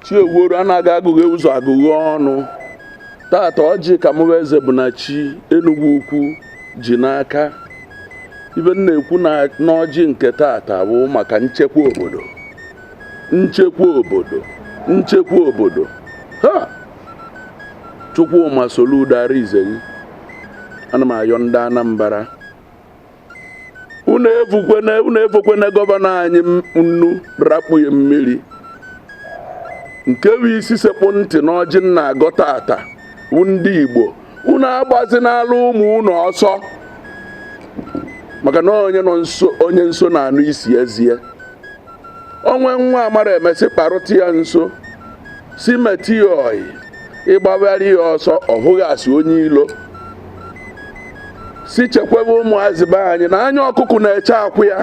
Chi ewuoru anaghị agụghị ụzọ agụghị ọnụ. Tata ọjị ka mụ bụ Ezebunachi Enugwu Ukwu ji n'aka. Ibe m na-ekwu na n'ọjị nke tata bụ maka nchekwa obodo. Nchekwa obodo. Nchekwa obodo. Ha! Chukwuma Soludo Arinze gị. Ana m ayọ ndị Anambra. Unu evukwene gọvanọ anyị nnu rakpuye mmiri. Nke bụ isi sekpụ ntị n'ọjị nna agọ tata bụ ndị Igbo. Unu agbazinala ụmụ unu ọsọ. Maka na onye nọ nso onye nso na-anụ isi ezie. Onwe nwa amara emesị kparụta ya nso. Si metụ ya oyi, ịgbawara ya ọsọ ọ hụghị asị onye ilo. Si chekwebe ụmụazị be anyị na anya ọkụkụ na-eche akwụ ya.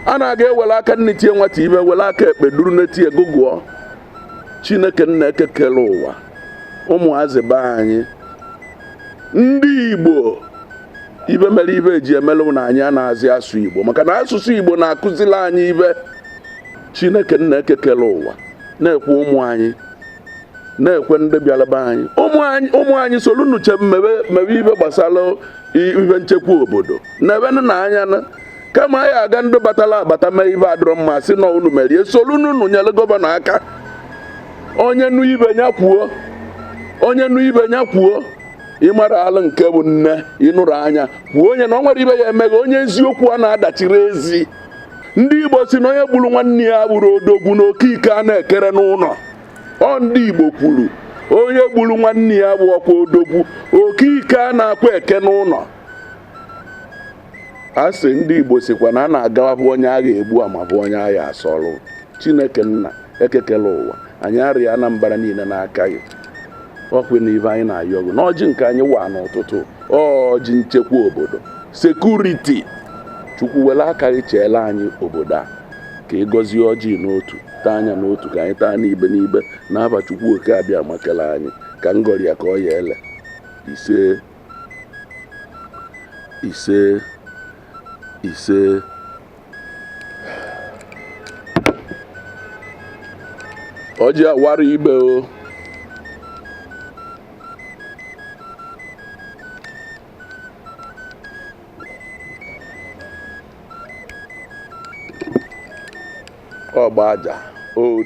A na-aga ewere aka nne tie nwata ibe were aka ekpe duru netie gụgụọ. Chineke nna ekekele ụwa ụmụazị be anyị ndị Igbo ibe mere ibe eji emelụ na anyị anaghịzi asụ Igbo maka na asụsụ Igbo na-akụzili anyị ibe. Chineke nna ekekele ụwa na-ekwe ụmụ anyị na-ekwe ndị bịara be anyị ụmụ anyị solunu che mebe ibe gbasara ibe nchekwa obodo na ebe na anya na kama anyị aga ndị batara abata mee ibe adịrọ mma sị na unu merie solunu unu nyere gọvanọ aka. Onye nụ ibe ya kwuo, onye nụ ibe ya kwuo, ịmara alụ nke bụ nne ịnụrụ anya kwuo onye na ọ nwere ibe ya emeghe onye eziokwu a na-adachiri ezi. Ndị Igbo si na onye gburu nwanne ya gburu odogwu na okike a na-ekere n'ụlọ. Ọ ndị Igbo kwuru onye gburu nwanne ya bụ ọkwa odogwu okike a na-akwa eke n'ụlọ. A sị ndị Igbo sikwa na a na-agawabụ onye agha egbu ama bụ onye agha asọlụ. Chineke nna ekekele ụwa anyị arịa Anambra niile n'aka gị. Ọkwe na ibe anyị na-ayọ gị n'ọjị nke anyị wa n'ụtụtụ ọjị nchekwa obodo sekuriti. Chukwu were aka gị cheela anyị obodo a ka ị gọzie ọjị n'otu taa anya n'otu ka anyị taa n'ibe n'ibe n'afa Chukwu oke abịa makele anyị ka ngọrị ya ka ọ ya ele. Ise ise ise. Ọjị awara ibe o. Ọgba aja o.